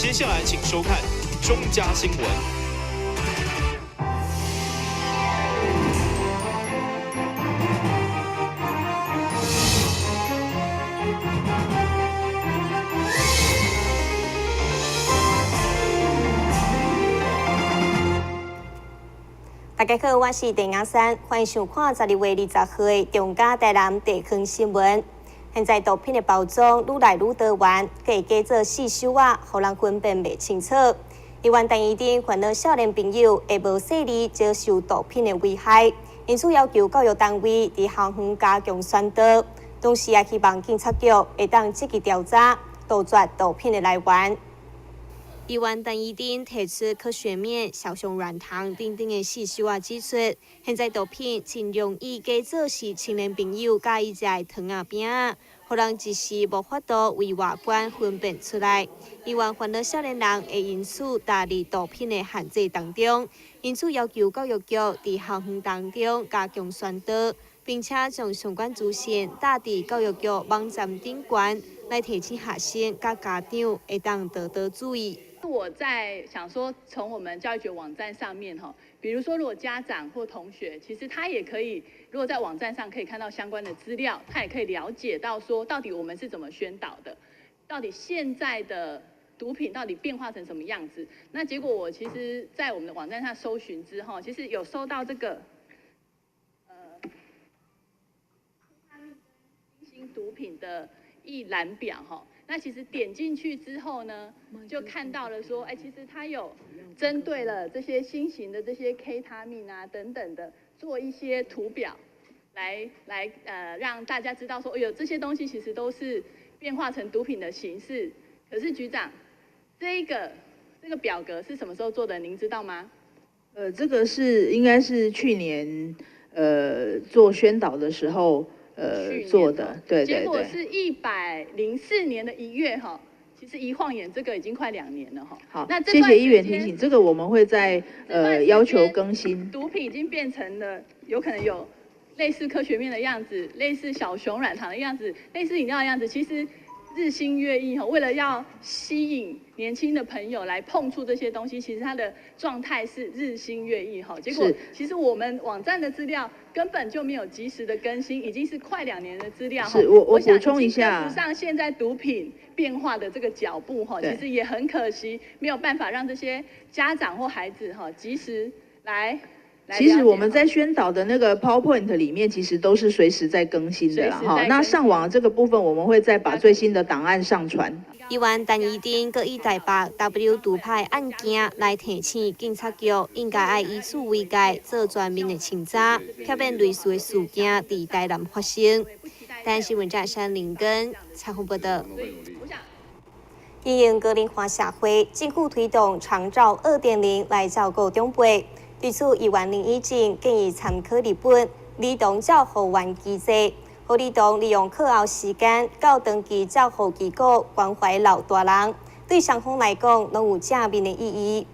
接下來請收看中嘉新聞。大家好，我是鄭雅珊，歡迎收看12月20號的中嘉台南地方新聞。現在毒品的包裝愈來愈多元，閣會加做四手仔，予人分辨袂清楚。議員陳怡貞煩惱少年朋友會無細膩遭受毒品的危害，因此要求教育單位佇校園加強宣導，同時也希望警察局會當積極調查，杜絕毒品的來源。議員陳怡貞提出科學麵、小熊軟糖等等的四手仔，指出現在毒品真容易假做是青年朋友佮意食的糖仔餅仔，予人一時無法度為外觀分辨出來。議員煩惱少年人會因此踏入毒品的陷阱當中，因此要求教育局佇校園當中加強宣導，並且將相關資訊打佇教育局網站頂懸，來提醒學生佮家長會當多多注意。我在想說，從我們教育局網站上面哈，比如說如果家長或同學，其實他也可以，如果在網站上可以看到相關的資料，他也可以了解到說，到底我們是怎麼宣導的，到底現在的毒品到底變化成什麼樣子。那結果我其實，在我們的網站上搜尋之後，其實有收到這個，新型毒品的一覽表哈。那其實點進去之後呢，就看到了說，其實它有針對了這些新型的這些 K 他命啊等等的，做一些圖表來讓大家知道說，哎呦，這些東西其實都是變化成毒品的形式。可是局長，這個表格是什麼時候做的？您知道嗎？這個是應該是去年做宣導的時候。做的，對對對。結果是104年的1月哈，其實一晃眼，這個已經快2年了哈。好，那謝謝議員提醒，這個我們會再要求更新。毒品已經變成了有可能有類似科學麵的樣子，類似小熊軟糖的樣子，類似飲料的樣子，其實日新月異哈。為了要吸引年輕的朋友來碰觸這些東西，其實它的狀態是日新月異哈。結果其實我們網站的資料根本就沒有及時的更新，已經是快2年的資料。是我補充一下，跟不上現在毒品變化的這個腳步哈，其實也很可惜，沒有辦法讓這些家長或孩子哈及時來。其實我們在宣導的那個 PowerPoint 裡面，其實都是隨時在更新的啦哈。那上網這個部分，我們會再把最新的檔案上傳。議員陳怡貞閣以台北 W 毒品案件來提醒警察局，應該愛以此為戒，做全面的清查，避免類似的事件佇台南發生。台新聞記者林根採訪報道。因應高齡化社會，政府推動長照2.0來照顧長輩。對此，議員林以靜建議參考日本兒童照護員機制，予兒童利用課後時間到長期照護機構關懷老大人，對雙方來講攏有正面的意義。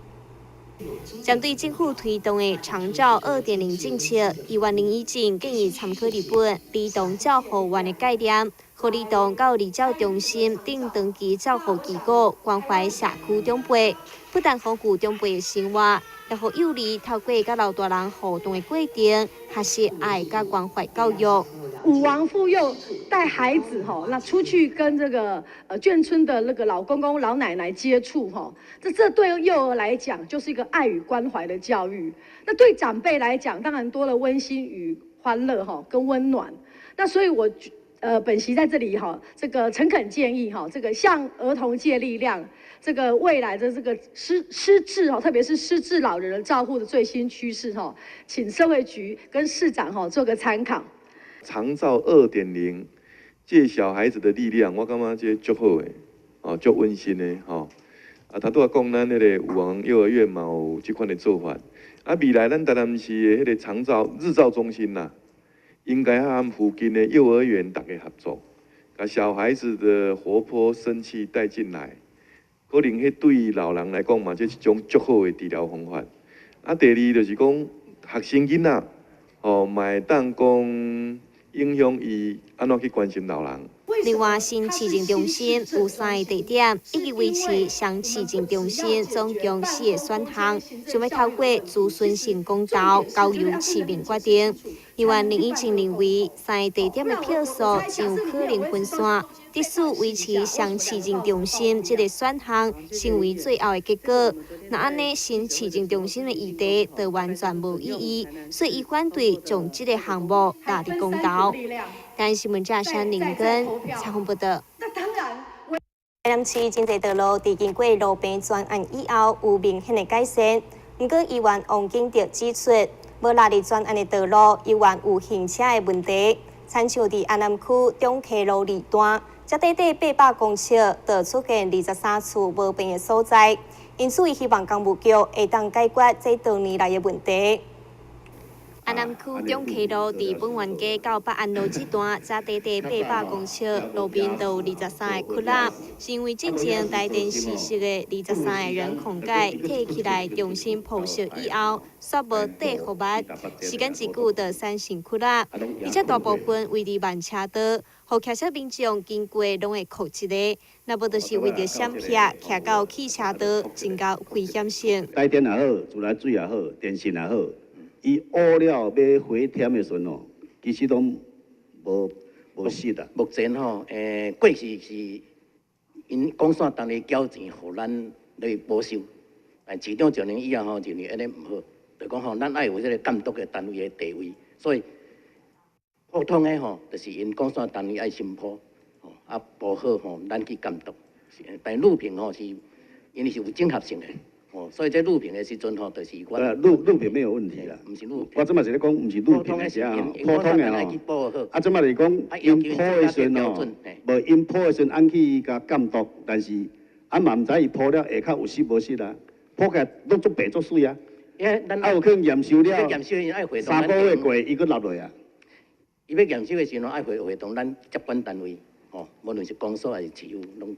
針對政府推動的長照2.0政策，議員林以靜建議參考日本兒童照護員的概念，予兒童到兒照中心等長期照護機構關懷社區長輩，不但豐富長輩的生活，也予幼兒透過佮老大人互動的過程，學習愛佮關懷教育。五王婦幼帶孩子哈，那出去跟這個眷村的那個老公公老奶奶接觸哈，這對幼兒來講就是一個愛與關懷的教育。那對長輩來講，當然多了溫馨與歡樂哈，跟溫暖。那所以我本席在這裡哈，這個誠懇建議哈，這個向兒童借力量，這個未來的這個失智哈，特別是失智老人的照護的最新趨勢哈，請社會局跟市長哈做個參考。長照2.0，借小孩子的力量，我感覺這足好的，哦，足溫馨的，吼。啊，頭拄仔講咱彼個五王幼兒園嘛有這款的做法。啊，未來咱台南市的彼個長照日照中心啦，應該和附近的幼兒園大家合作，把小孩子的活潑生氣帶進來，可能彼對老人來講嘛，這是一種足好的治療方法。啊，第二就是講學生囡仔，哦，嘛會當講影響伊按怎去關心老人。為另外，新市政中心有三个地點，以及維持雙市政中心總共四个選項，想欲透過諮詢性公投交由市民決定。議員林以晴認為，三个地點的票數真有可能分散，即使維持雙市政中心這个選項成為最後的結果，若按呢新市政中心的議題就完全無意義，所以伊反對將這个項目納入公投。台視新聞記者林根採訪報道。台南市真濟道路佇經過路平專案以後有明顯的改善，毋過議員王景德指出，無納入專案的道路猶原有行車的問題，親像佇安南區中溪路二段，才短短800公尺，就出現23處無平的所在，因此伊希望工務局會當解決這多年來的問題。安南區中溪路佇本源街到北安路這段，才短短800公尺，路面就有23个窟窿，是因為進前台電施設的23個人孔蓋退起來重新鋪設以後，煞無綴予密，時間一久就產生窟窿，而且大部分位佇慢車道，予騎車民眾經過攏會扣一个，若無就是為著閃避，騎到汽車道，增加危險性。台電也好，自來水也好，電信也好。伊烏了欲回填的時陣哦，其實攏無無實啦。目前吼，過去是𪜶公線單位繳錢予咱來保修，但市長上任以後吼，認為按呢毋好，就講吼，咱愛有這个監督的單位的地位，所以普通的吼，就是𪜶公線單位愛先鋪，吼啊鋪好吼，咱去監督。但路平吼是，因為是有整合性的。哦，所以這路平的時陣吼，就是我路平沒有問題啦，毋是路。我這馬是咧講，毋是路平的遮吼，普通的吼。啊，這馬是講𪜶鋪的時陣吼，無𪜶鋪的時陣，按去共監督，但是啊嘛毋知伊鋪了下跤有實無實啊，鋪起來攏足白足媠啊。啊有可能驗收了，3個月過，伊閣落落啊。伊欲驗收的時陣，愛會同咱接管單位，吼，無論是公所還是市府，攏。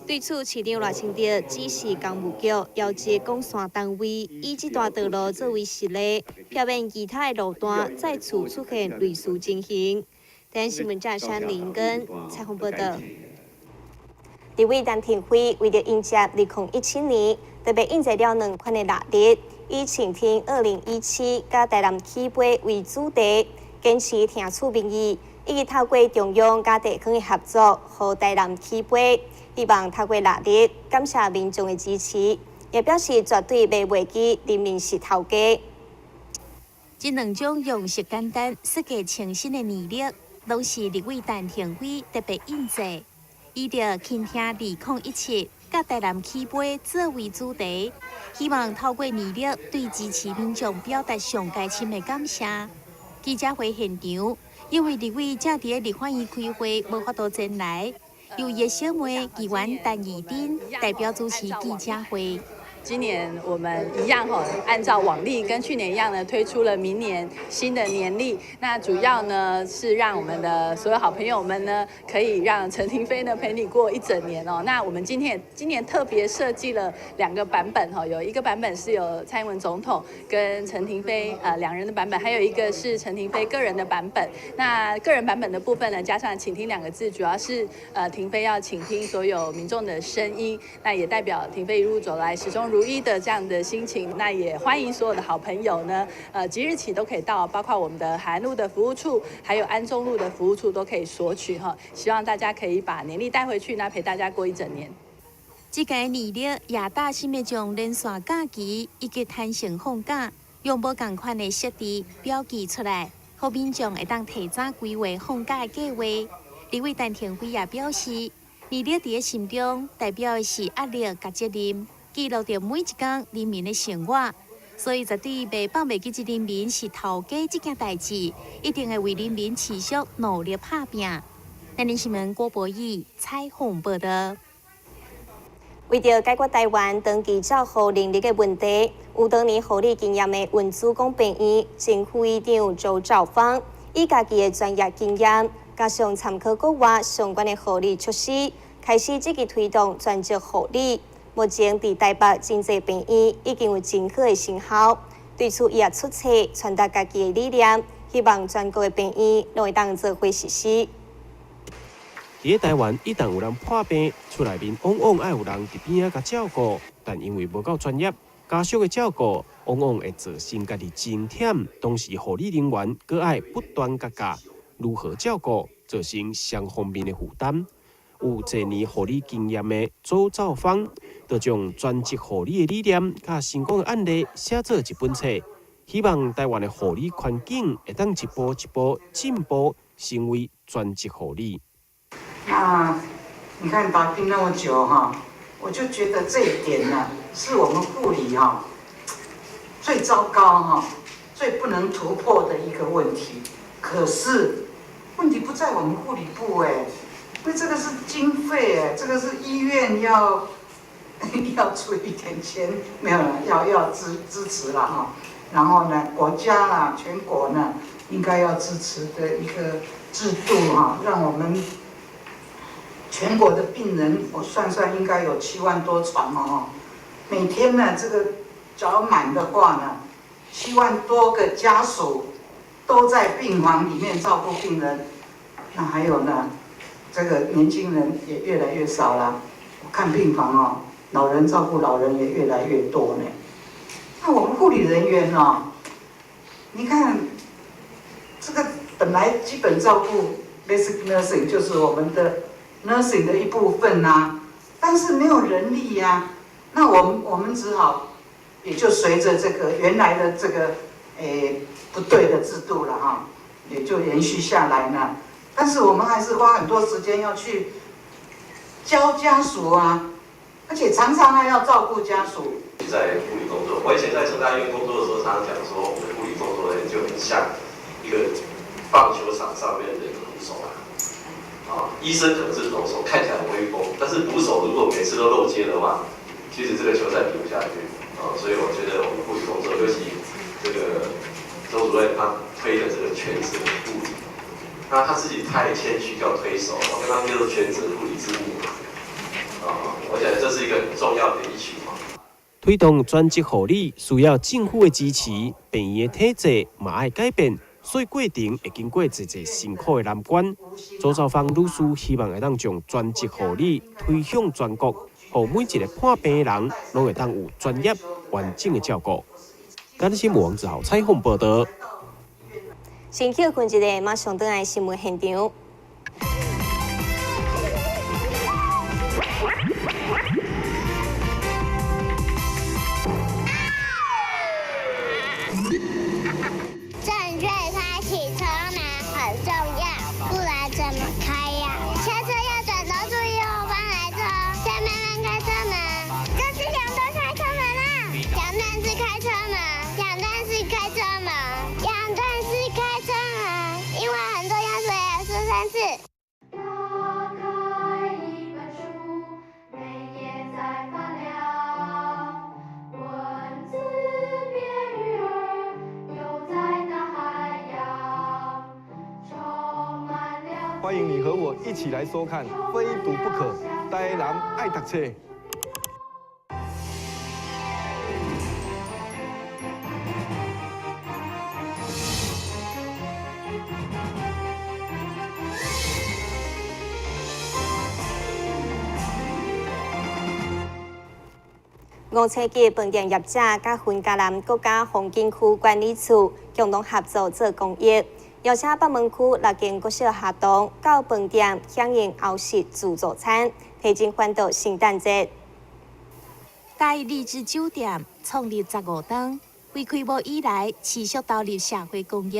對此，市長賴清德指示工務局要求公線單位以這段道路作為實例，避免其他的路段再次出現類似情形。台視新聞記者林根採訪報道。立委陳亭妃為著迎接2017年，特別印製了兩款的臘曆，以傾聽2017佮台南起飛為主題，堅持聽取民意，以及透過中央佮地方的合作，予台南起飛。希望透過臘曆感謝民眾的支持，也表示絕對袂袂記人民是頭家。這兩種樣式簡單、設計清新的年曆，攏是立委陳亭妃特別印製，以著傾聽2017佮台南起飛作為主題，希望透過年曆對支持民眾表達上佳深的感謝。記者會現場，因為立委正佇立法院開會，無法度前來。由伊的小妹議員陳怡貞代表主持記者會。今年我們一樣吼，按照往例跟去年一樣呢，推出了明年新的年曆。那主要呢是讓我們的所有好朋友們呢，可以讓陳亭妃呢陪你過一整年哦。那我們今年特別設計了兩個版本哈，有一個版本是由蔡英文總統跟陳亭妃兩人的版本，還有一個是陳亭妃個人的版本。那個人版本的部分呢，加上傾聽兩個字，主要是亭妃要傾聽所有民眾的聲音，那也代表亭妃一路走來始終如一的這樣的心情，那也歡迎所有的好朋友呢，即日起都可以到，包括我們的海安路的服務處，還有安中路的服務處都可以索取哈。希望大家可以把年曆帶回去，那陪大家過一整年。這個年曆也大心的將連續假期以及彈性放假，用無仝款的設置標記出來，予民眾會當提早規劃放假的計劃。立委陳亭妃也表示，年曆佇咧心中代表的是壓力佮責任。記錄著每一工人民的生活，所以絕對袂放袂記人民是頭家這件代誌，一定會為人民持續努力拍拚。台視新聞郭博義採訪報道。為著解決台灣長期照護能力的問題，有多年護理經驗的文殊宮病院前副院長周兆芳，以家己的專業經驗，加上參考國外相關的護理措施，開始積極推動專職護理。目前佇台北真濟病院已經有真好的成效，對此伊也出冊傳達家己的理念，希望全國的病院攏會當做伙實施。佇台灣，一旦有人破病，厝內面往往愛有人佇邊仔共照顧，但因為無夠專業，家屬的照顧往往會造成家己真忝。同時，護理人員閣愛不斷共教如何照顧，造成雙方面的負擔。有濟年護理經驗的周兆芳，就將專職護理的理念佮成功的案例寫做一本冊，希望台灣的護理環境會當一步一步進步，成為專職護理。那你看打拼那麼久哈，我就覺得這一點呢，是我們護理哈最糟糕哈、最不能突破的一個問題。可是問題不在我們護理部哎，因為這個是經費哎，這個是醫院要出一點錢，沒有了，要支持了哈。然後呢，國家啦，全國呢，應該要支持的一個制度哈，讓我們全國的病人，我算算應該有7萬多床哦。每天呢，這個只要滿的話呢，7萬多個家屬都在病房裡面照顧病人。那還有呢，這個年輕人也越來越少了。我看病房哦，老人照顧老人也越來越多呢。那我們護理人員哦，你看這個本來基本照顧 basic nursing 就是我們的 nursing 的一部分啊，但是沒有人力呀，啊，那我們只好也就隨着這個原來的這個不對的制度了哈，也就延續下來呢。但是我們還是花很多時間要去教家屬啊，而且常常還要照顧家屬。在護理工作，我以前在成大醫院工作的時候，常常講說，我們護理工作人員就很像一個棒球場上面的一個捕手啊。啊，醫生可能是投手，看起來很威風，但是捕手如果每次都漏接的話，其實這個球賽比不下去啊。所以我覺得我們護理工作，尤其這個周主任他推的這個全職護理，那他自己太謙虛，叫推手，我跟他叫做全職護理之母啊。我想這是一個很重要的一群。推動專職護理需要政府的支持，病院的體制嘛愛改變，所以過程會經過濟濟辛苦的難關。周兆芳女士希望會當將專職護理推向全國，予每一個破病的人攏會當有專業完整的照顧。感謝王子豪採訪報道。先去看一下，馬上轉來新聞現場。正確開啟車門很重要，不然怎麼開呀？下車要轉頭注意後方來車，再慢慢開車門。這是兩段開車門啦，兩段式開車門，兩段式開車門，兩段式開車門，因為很重要，所以要說三次。打開一本書，每頁在發亮，文字變魚兒，游在大海洋，充滿了。歡迎你和我一起來收看《非讀不可》，台南愛讀冊。五星級飯店業者佮雲嘉南國家風景區管理處共同合作做公益，邀請北門區六間國小學童到飯店享用歐式自助餐，提前歡度聖誕節。大義勵志酒店創立15冬，自開幕以來持續投入社會公益。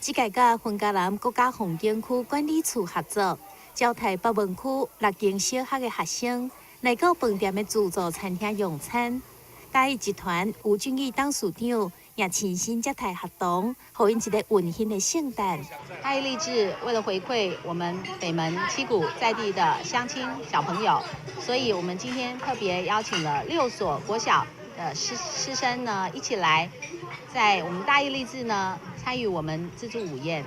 這屆佮雲嘉南國家風景區管理處合作，招待北門區六間小學的學生來到飯店的自助餐廳用餐。大義集團吳俊義董事長也親身接待學童，予𪜶一个溫馨的聖誕。大義勵志為了回饋我們北門七股在地的鄉親小朋友，所以我們今天特別邀請了6所國小的師生呢，一起來在我們大義勵志呢參與我們自助午宴。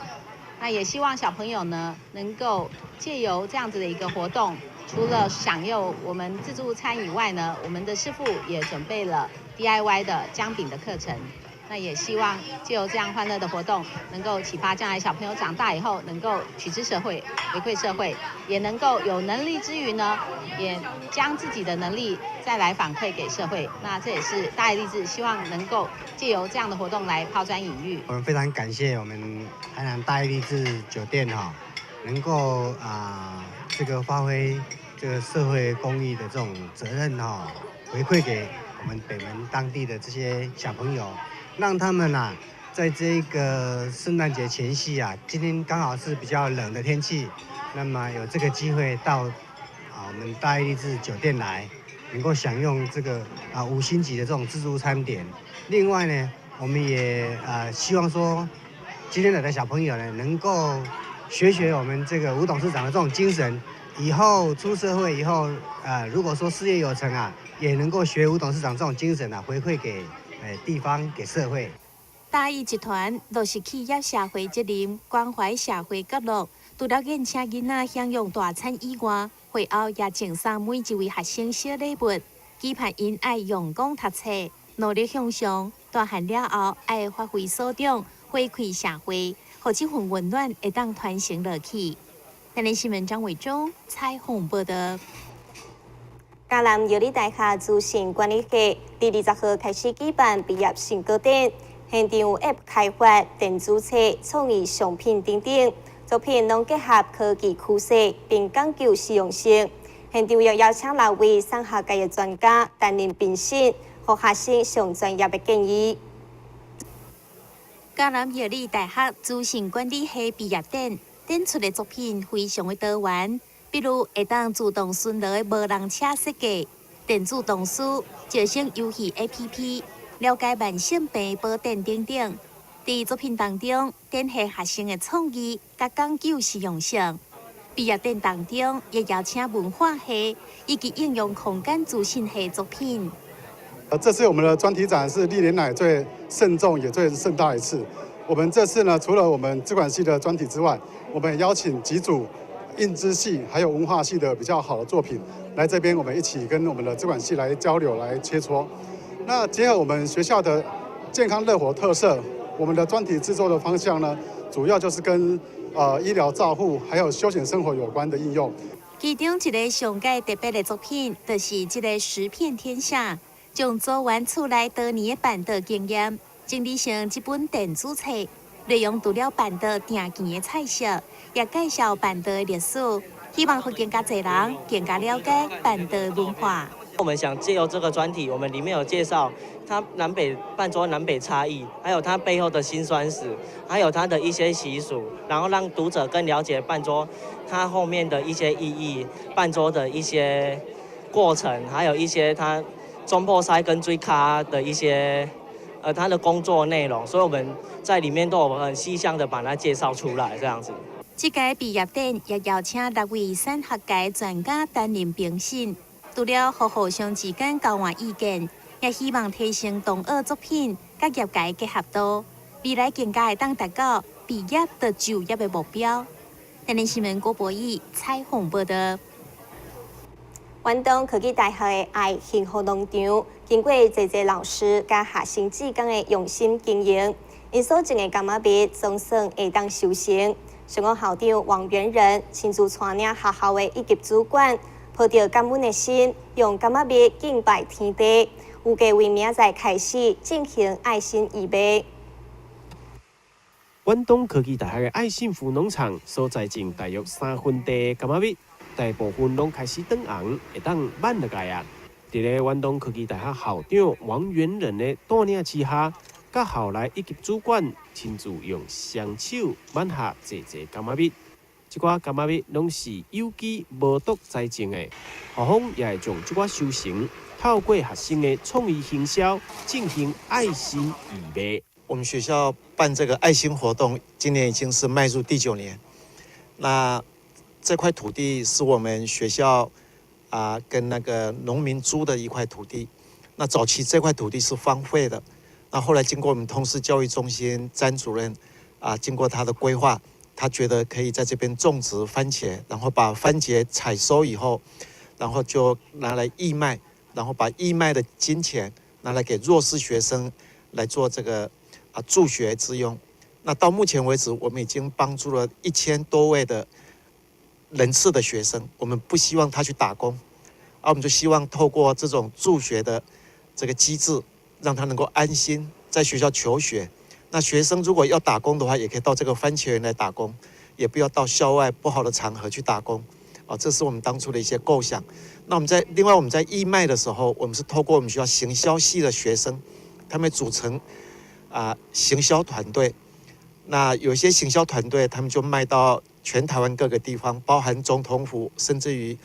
那也希望小朋友呢能夠借由這樣子的一個活動，除了享用我們自助餐以外呢，我們的師傅也準備了 DIY 的薑餅的課程。那也希望藉由這樣歡樂的活動，能夠啟發將來小朋友長大以後能夠取之社會、回饋社會，也能夠有能力之餘呢，也將自己的能力再來反饋給社會。那這也是大義勵志希望能夠藉由這樣的活動來拋磚引玉。我們非常感謝我們台南大義勵志酒店哈，能夠這個發揮這個社會公益的這種責任哈，回饋給我們北門當地的這些小朋友，讓他們啊，在這個聖誕節前夕啊，今天剛好是比較冷的天氣，那麼有這個機會到我們大義勵志酒店來，能夠享用這個5星級的這種自助餐點。另外呢，我們也希望說，今天來的小朋友呢，能夠學學我們這個吳董事長的這種精神，以後出社會以後，如果說事業有成啊，也能夠學吳董事長這種精神啊，回饋給地方、給社會。大義集團落實企業社會責任，關懷社會角落。除了宴請囡仔享用大餐以外，會後也贈送每一位學生小禮物，期盼𪜶愛用功讀冊，努力向上。大漢了後，愛發揮所長，回饋社會，予這份溫暖會當傳承落去。台南新聞張偉忠採訪報道。嘉南藥理大學資訊管理系，佇20號開始舉辦畢業成果展，現場有 App 開發、電子冊、創意商品等等，作品攏結合科技趨勢，並講究實用性。現場又邀請六位產學界的專家擔任評審，予學生上專業的建議。嘉南藥理大學資訊管理系畢業展，展出的作品非常的多元。比如會當自動巡邏的無人車設計、電子童書、招生遊戲 APP、了解慢性病寶典等等。佇作品當中，展現學生的創意佮講究實用性。畢業展當中，也邀請文化系以及應用空間資訊系作品。這次我們的專題展是歷年來最慎重也最盛大一次。我們這次呢，除了我們資管系的專題之外，我們也邀請幾組應資系還有文化系的比較好的作品來這邊，我們一起跟我們的資管系來交流、來切磋。那結合我們學校的健康樂活特色，我們的專題製作的方向呢，主要就是跟醫療照護還有休閒生活有關的應用。其中一个上蓋特別的作品，就是這个食遍天下，將組員厝內多年的辦桌經驗整理成這本電子冊，內容除了辦桌定期的菜色，也介紹辦桌的歷史，希望予更加濟人更加了解辦桌文化。我們想借由這個專題，我們裡面有介紹它南北辦桌南北差異，還有它背後的辛酸史，還有它的一些習俗，然後讓讀者更了解辦桌它後面的一些意義，辦桌的一些過程，還有一些它總鋪師跟水跤的一些它的工作內容，所以我們在裡面都有很細項的把它介紹出來，這樣子。這屆畢業展也邀請六位產學界專家擔任評審，除了予互相之間交換意見，也希望提升同學作品佮業界結合度，未來更加會當達到畢業就就業的目標。台南新聞郭博義採訪報道。遠東科技大學的愛幸福農場，經過濟濟老師佮學生志工的用心經營，𪜶所種的柑仔蜜總算會當收成。上午校長王元仁親自帶領學校的一級主管，抱著感恩的心，用柑仔蜜敬拜天地，預計為明仔載開始進行愛心義賣。遠東科技大學的愛幸福農場所栽種大約3分地的柑仔蜜，大部分攏開始轉紅，會當挽落來啊！佇咧遠東科技大學校長王元仁的帶領之下，佮校內一級主管親自用雙手挽下濟濟柑仔蜜。這寡柑仔蜜攏是有機無毒栽種的，校方也會將這寡收成透過學生的創意行銷進行愛心義賣。我們學校辦這個愛心活動，今年已經是邁入第9年。那這塊土地是我們學校跟那個農民租的一塊土地。那早期這塊土地是荒廢的，那後來經過我們通識教育中心詹主任經過他的規劃，他覺得可以在這邊種植番茄，然後把番茄採收以後，然後就拿來義賣，然後把義賣的金錢拿來給弱勢學生來做這個。助學之用。那到目前為止，我們已經幫助了1000多位的人次的學生。我們不希望他去打工，我們就希望透過這種助學的這個機制，讓他能夠安心在學校求學。那學生如果要打工的話，也可以到這個番茄園來打工，也不要到校外不好的場合去打工。啊，這是我們當初的一些構想。那我們在另外我們在義賣的時候，我們是透過我們學校行銷系的學生，他們組成行銷團隊。那有些行銷團隊，他們就賣到全台灣各個地方，包含總統府，甚至於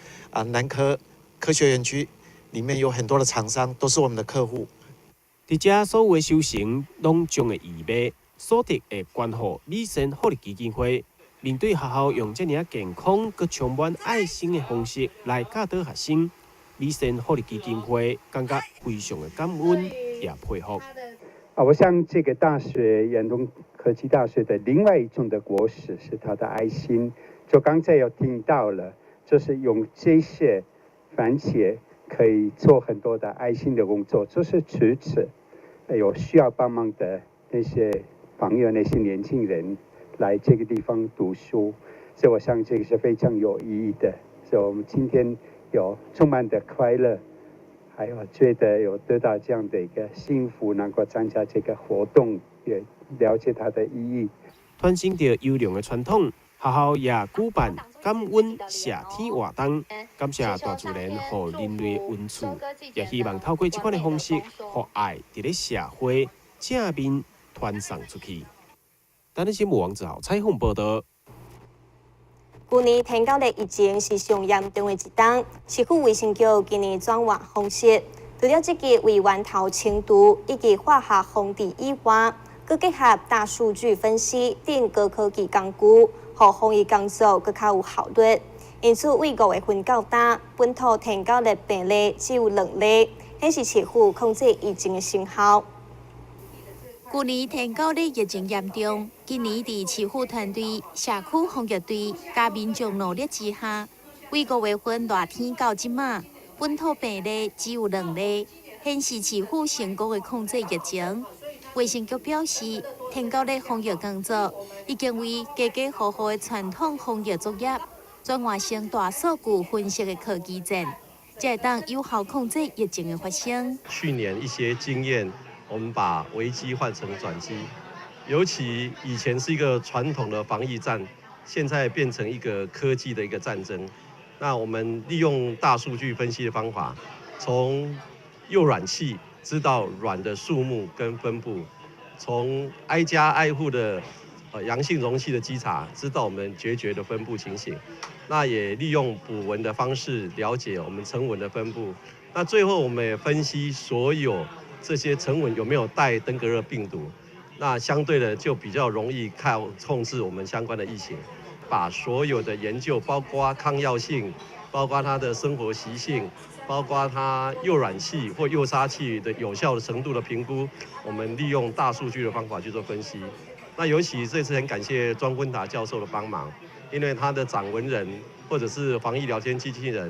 南科科學園區裡面有很多的廠商，都是我們的客戶。佇遮所有的收成攏將會義賣，所得會捐予美善福利基金會。面對學校用這爾健康、閣充滿愛心的方式來教導學生，美善福利基金會感覺非常的感恩，也佩服。啊，我想這個大學遠東科技大學的另外一種的果實是他的愛心。就剛才有聽到了，就是用這些番茄可以做很多的愛心的工作，就是支持有需要幫忙的那些朋友、那些年輕人來這個地方讀書，所以我想這個是非常有意義的。所以我們今天有充滿的快樂，還有覺得有得到這樣的一個幸福，能夠參加這個活動，也了解它的意義。傳承著優良的傳統，學校也舉辦感恩謝天活動，感謝大自然予人類恩賜，也希望透過這款的方式，予愛佇咧社會正面傳送出去。台南新聞王子豪採訪報道。舊年登革熱疫情是上嚴重的一冬，市府衛生局今年轉換方式，除了積極為源頭清除以及化學防治以外，閣結合大數據分析等高科技工具，予防疫工作閣較有效率。因此，對5月份到今，本土登革熱病例只有2例，顯示市府控制疫情的成效。舊年登革熱疫情嚴重，今年佇市府團隊、社區防疫隊佮民眾努力之下，對5月份熱天到這馬，本土病例只有2例，顯示市府成功的控制疫情。衛生局表示，登革熱防疫工作已經為家家戶戶的傳統防疫作業，轉換成大數據分析的科技戰，才會當有效控制疫情的發生。去年一些經驗，我們把危機換成轉機，尤其以前是一個傳統的防疫戰，現在變成一個科技的一個戰爭。那我們利用大數據分析的方法，從誘卵器知道卵的數目跟分布，從挨家挨戶的陽性容器的稽查，知道我們孑孓的分布情形。那也利用捕蚊的方式了解我們成蚊的分布。那最後我們也分析所有這些成蚊有沒有帶登革熱病毒，那相對的就比較容易靠控制我們相關的疫情。把所有的研究，包括抗藥性，包括它的生活習性，包括它誘卵器或誘殺器的有效的程度的評估，我們利用大數據的方法去做分析。那尤其這次很感謝莊坤達教授的幫忙，因為他的掌蚊人或者是防疫聊天機器人，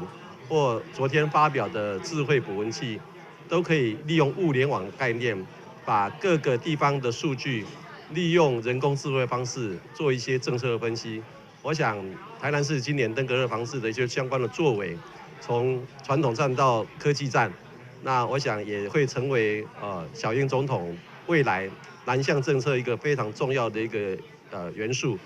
或昨天發表的智慧捕蚊器，都可以利用物聯網的概念，把各個地方的數據，利用人工智慧方式做一些政策的分析。我想台南市今年登革熱防治的一些相關的作為，從傳統戰到科技戰，那我想也會成為小英總統未來南向政策一個非常重要的一個元素。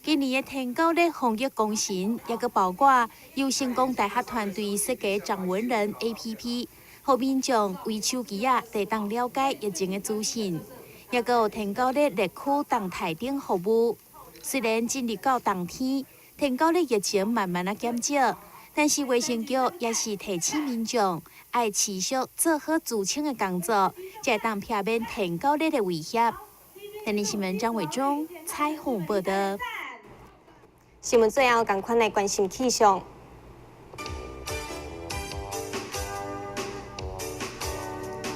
今年的登革熱防疫功臣，也閣包括由成功大學團隊設計掌蚊人 APP，予民眾為手機仔就會當了解疫情的資訊，也閣有登革熱熱區動態等服務。雖然進入到冬天，登革熱疫情慢慢仔減少，但是衛生局也是提醒民眾，愛持續做好自清的工作，才會當避免登革熱的威脅。台南新聞張偉忠採訪報道。新聞最後，仝款來關心氣象。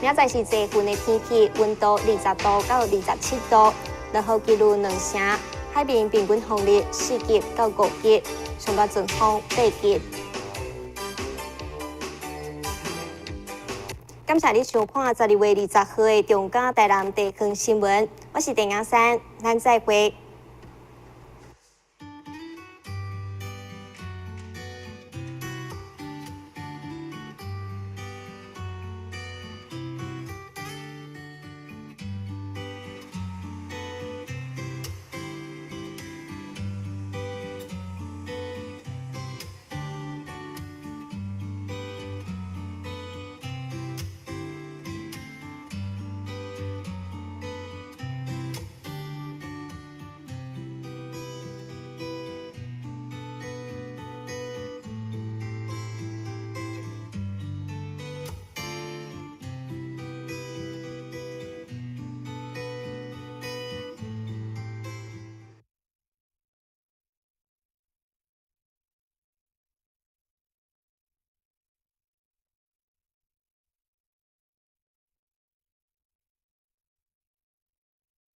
明仔載是這份的天氣，溫度20度到27度，落雨幾率2成，海面平均風力4級到5級，上大陣風8級。感謝你收看12月20號的中嘉台南地方新聞，我是鄭亞山，咱再會。